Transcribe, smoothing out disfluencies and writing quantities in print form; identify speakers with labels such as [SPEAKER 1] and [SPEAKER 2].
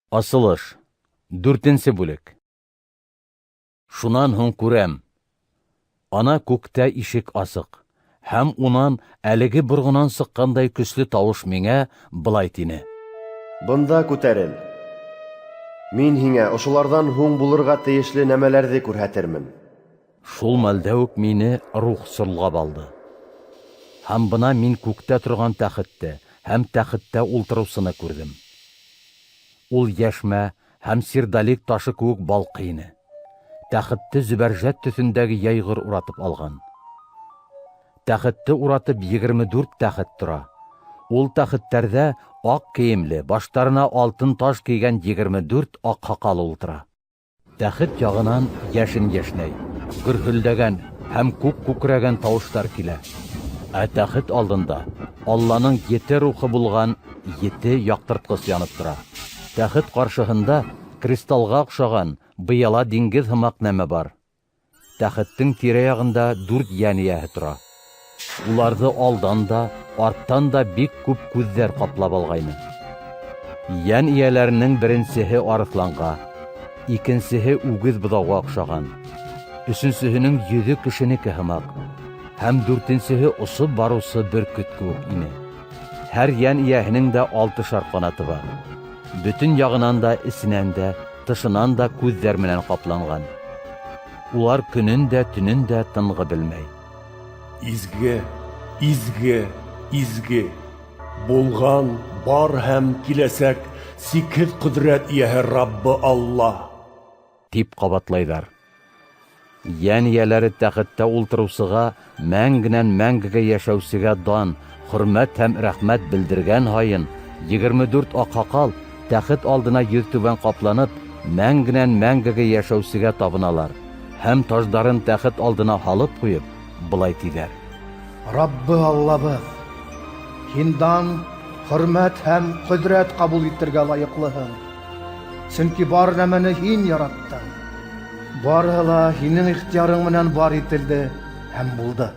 [SPEAKER 1] Асылыш. Дүртенсе бүлек. Шунан һуң күрәм: ана күктә ишек асыҡ, һәм унан әлеге борғонан сыҡҡандай көслө тауыш миңә былай тине:
[SPEAKER 2] Бында күтәрел. Мин һиңә ошоларҙан һуң булырға тейешле нәмәләрҙе күрһәтермен.
[SPEAKER 1] Шул мәлдә үк мине Рух сортлап алды. Һәм бына мин күктә торған тәхетте һәм тәхеттә ултырыусыны күрҙем. Ул йәшмә һәм сердолик ташы кеүек балҡый ине. Тәхетте зөбәржәт төҫөндәге йәйғор уратып алған. Тәхетте уратып 24 тәхет тора. Ул тәхеттәрҙә аҡ кейемле, баштарына алтын таж кейгән 24 аҡһаҡал ултыра. Тәхет яғынан йәшен йәшнәй, гөрһөлдәгән һәм күк күкрәгән тауыштар килә. Ә тәхет алдында Алланың ете рухы булған ете яҡтыртҡыс янып тора. Тәхет ҡаршыһында кристаллға оҡшаған быяла диңгеҙ һымаҡ нәмә бар. Тәхеттең тирә-яғында дүрт йән эйәһе тора. Уларҙы алдан да, арттан да бик күп күҙҙәр ҡаплап алғайны. Йән эйәләренең беренсеһе арыҫланға, икенсеһе үгеҙ быҙауға оҡшаған, өсөнсөһөнөң йөҙө кешенеке һымаҡ, һәм дүртенсеһе осоп барыусы бөркөт кеүек ине. Һәр йән эйәһенең дә алтышар ҡанаты бар. Бөтөн яғынан да, эсенән дә, тышынан да күҙҙәр менән ҡапланған. Улар көнөн дә, төнөн дә тынғы белмәй.
[SPEAKER 3] Изге, изге, изге, булған, бар һәм киләсәк сикһеҙ ҡөҙрәт эйәһе Раббы Алла!
[SPEAKER 1] Тип ҡабатлайҙар. Йән эйәләре тәхеттә ултырыусыға, мәңгенән мәңгегә йәшәүсегә дан, хөрмәт һәм рәхмәт белдергән һайын, 24 аҡһаҡал тәхет алдына йөҙтүбән ҡапланып, мәңгенән мәңгегә йәшәүсегә табыналар һәм таждарын тәхет алдына һалып ҡуйып, былай тиҙәр:
[SPEAKER 4] Раббы Аллабыҙ, һин дан, хөрмәт һәм ҡөҙрәт ҡабул итергә лайыҡлыһың. Сөнки бар нәмәне һин яраттың. Барыһы ла һинең ихтыярың менән бар ителде һәм булды.